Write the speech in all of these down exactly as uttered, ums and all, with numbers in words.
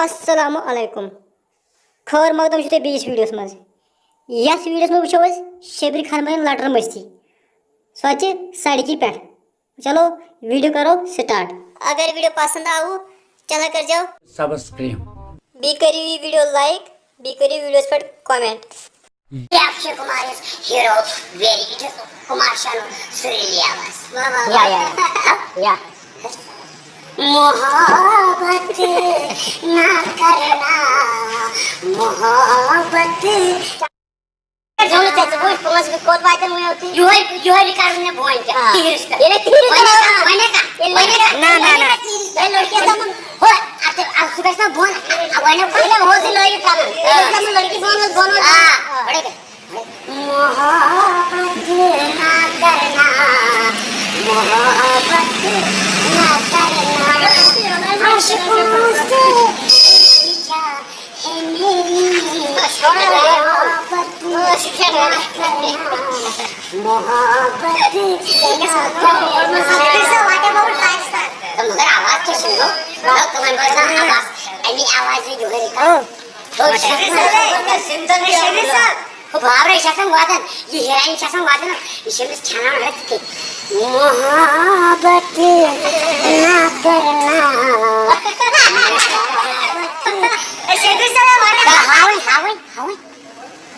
السلام علیکم۔ خٲر مقدم چھُ تۄہہِ بیٚیِس ویٖڈیوَس منٛز۔ یَتھ ویٖڈیوَس منٛز وٕچھو أسۍ شبیر خان بَنہِ لَٹَر مٔستی سۄ تہِ سڑکہِ پٮ۪ٹھ۔ چلو ویٖڈیو کَرو start۔ اگر ویٖڈیو پسنٛد آوٕ، channel کٔرۍزیو subscribe۔ بیٚیہِ کٔرِو یہِ ویٖڈیو like، بیٚیہِ کٔرِو ویٖڈیوَس پٮ۪ٹھ comment۔ یہ Akshay Kumar yes hero very, it is Kumar Shanu سریلی آواز۔ واہ، واہ، یا، واہ۔ یا، یا۔ محبت نہ کرنا، محبت۔ زیوٗن ژےٚ، ژٕ وٕچھ پانٛژھ مِنٹ کوٚت واتن وۄنۍ یوتُے۔ یِہوٚے، یِہوٚے رِکارڈ وٕنہِ بونہِ تہِ۔ آ۔ تِہِرِس پٮ۪ٹھ۔ ییٚلہِ تِہِرِس وۄنۍ پٮ۪ٹھ۔ کیٛاہ، وۄنۍ کیٛاہ؟ نہ، نہ، نہ۔ ییٚلہِ لٔڑکہِ دَپان، ہو، اَتھ، اَتھ سُہ گژھِ نہ بۄن۔ وۄنۍ ییٚلہِ ہُہ سُہ لٲگِو کَرُن۔ ییٚلہِ دَپان لٔڑکی بۄن اوس، بۄن اوس۔ آ، بڑے۔ محبت نہ کرنا، محبت نہ کرنا، عاشقوں سے کیا ہے میری محبت نہ کرنا، محبت نہ کرنا۔ مگر آواز کیا سنو، کمن بازار آواز، امی آواز جو ہے۔ ہُہ بابرے چھِ آسان واتان، یہِ ہیٖرویِن چھِ آسان واتان، یہِ چھِ أمِس ژھٮ۪نان أتھۍ کِنۍ۔ محبت نہ کرنا۔ ہاوٕنۍ، ہاوٕنۍ، ہاوٕنۍ۔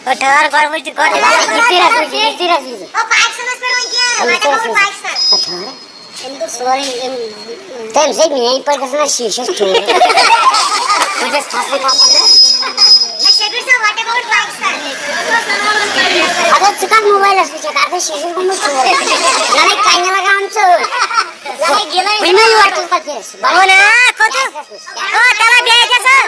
ٹھٔہر، گۄڈٕ وٕچھ، گۄڈٕ وٕچھ، یہِ ژیٖرۍ حظ وٕچھ، یہِ ژیٖرۍ حظ وٕچھ۔ پاکستانس پٮ۪ٹھ وۄنۍ کیٛاہ؟ وۄنۍ دِمو پاکستان۔ ٹھٔہر۔ أمۍ دوٚپ سورُے، أمۍ، تٔمۍ سۭتۍ میٛٲنۍ پٲٹھۍ گژھن اَسہِ شیٖشَس ٹھوٗل۔ بہٕ چھَس کھَسان کَتھ منٛز۔ نہ، شبیر صٲب، what about پاکستان؟ اَدٕ ژٕ کَتھ موبایلَس وٕچھَکھ؟ اَتھ چھِ شیٖشَس گوٚمُت ٹھوٗل۔ نہ، نہ، کَنہِ لَگاوان ژٕ۔ وٕنہِ ما یور تُل پَتہٕ کٔرِتھ؟ بَنو نا، کوٚت؟ او، تَلہ بیٚیہِ کیٛاہ سا؟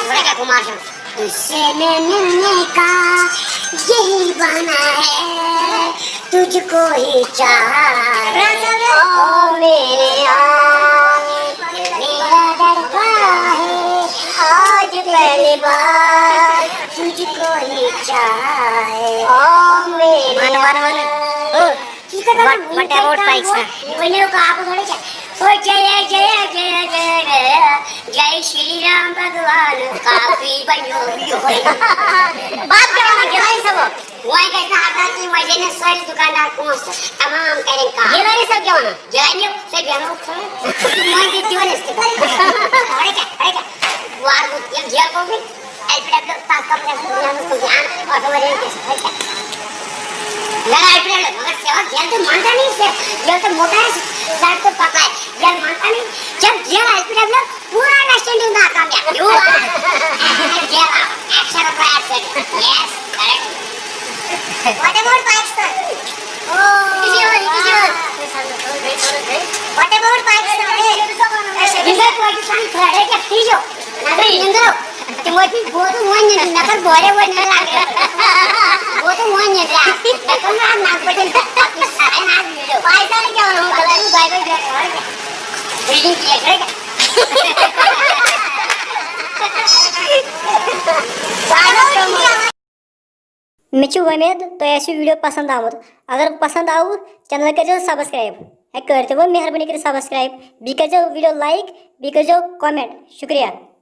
تُہۍ کیٛاہ گُمار چھِو؟ تجھ سے میں ملنے کا یہی بہانا ہے، تجھ کو ہی چاہا ہے، او میرے یار، میرا لڑکا ہے، آج پہلی بار تجھ کو ہی چاہا ہے، او میرے یار۔ What about Pakistan? ؤنِو کاکُن تھوڑا کیٛاہ؟ او جیا، جیا، جیا، جیا، جیا، جے شری رام بھگوان کافی بنیو یُہے۔ بَتہٕ کیٛاہ وَنان گِلٲنۍ صٲب؟ وۄنۍ گژھِ نہٕ ہَتھ کینٛہہ، وۄنۍ دِن نہٕ سٲری دُکاندار پونٛسہٕ، تمام کَرن کار۔ گِلٲنۍ صٲب کیٛاہ وَنان؟ گِلٲنۍ صٲب بیٚہمو خٲر۔ وۄنۍ تہِ دِوان أسۍ تہِ۔ تھوڑا کیٛاہ، تھوڑا کیٛاہ؟ وار گوٚو، یِم جیل گوٚو وۄنۍ۔ ایل پی ڈبلیو تَتھ کَمرَس منٛز بیٚہنَس کُن دھیان، آٹو والٮ۪ن کیٛاہ چھِ، وۄنۍ کیٛاہ؟ یارٕ ایل پی ڈبلیو، مگر سیوا ییٚلہِ تہِ مانتا نہیں سے، ییٚلہِ تہِ موٹا ہے، سڑک تو پکا ہے، ییٚلہِ مانتا نہیں، جب جیل ایل پی ڈبلیو پورا انڈرسٹینڈنگ ناکامیاب۔ You are jail out, action of accident. Yes, correct. What about Pakistan? Oh, it is your, it is your. What about Pakistan? Hey, hey, hey, hey, Pakistan کھڑے کیا کیجو؟ اگر نندرو، تمو تھی بہت ون نندر، نہ کر بڑے ون نہ لگے۔ بہت ون نندر۔ نہ کر نہ نہ پٹن۔ پاکستان کیا ہو؟ بھائی بھائی بھائی۔ ریڈنگ کیا ہے؟ مےٚ چھِ وۄمید تۄہہِ آسِوٕ video پسنٛد آمُت۔ اگر پسنٛد آوٕ، channel کٔرۍزیو subscribe۔ ہے، کٔرۍتو وۄنۍ مہربٲنی کٔرِتھ subscribe۔ بیٚیہِ کٔرۍزیو video like، بیٚیہِ کٔرۍزیو comment۔ شُکریہ۔